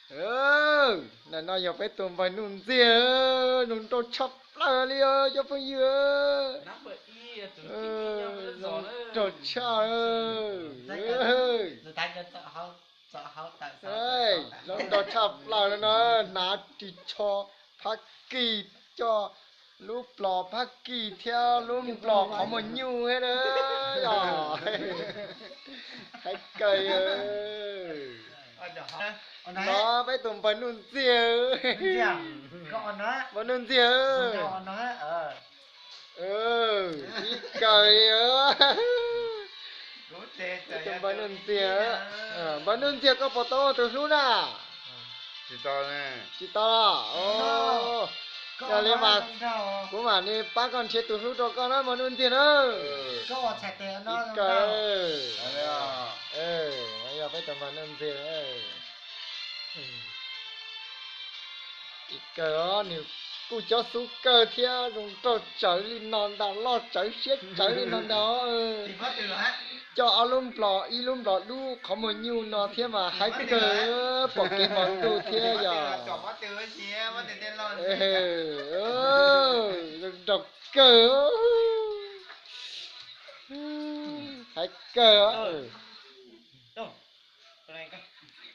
Ntawm no yog peb tus npawg Nuj Ntxiag, zoo nraug tshaj plaws li os cov phooj ywg. Zoo nraug tshaj. Zoo nraug tshaj plaws no, hnav ris tsho phab kis, coj lub plos phab kis thiab lub nplos qhov muag nyuj thiab na. Yog, hais kawg. No peb tus npawg Nuj Ntxiag. Npawg Nuj Ntxiag, ib kawg li. Tus npawg Nuj Ntxiag, npawg Nuj Ntxiag koj puas tau tus hlub na? Tsis tau. Yog li mas kuv mam li pab koj nrhiav tus hlub rau koj na npawg Nuj Ntxiag na. Ib kawg. Yog peb tus npawg Nuj Ntxiag. Ib kawg os, nws kuj cob xub kawg thiab zoo nraug tsawv li no ntag, loj tsawv siab tsawv li no ntag. Coj ob lub nplos, ib lub nplos dub qhov muag nyuj no thiab mas hais kawg, pom kev hmo ntuj thiab yog. Zoo nraug kawg, hais kawg os.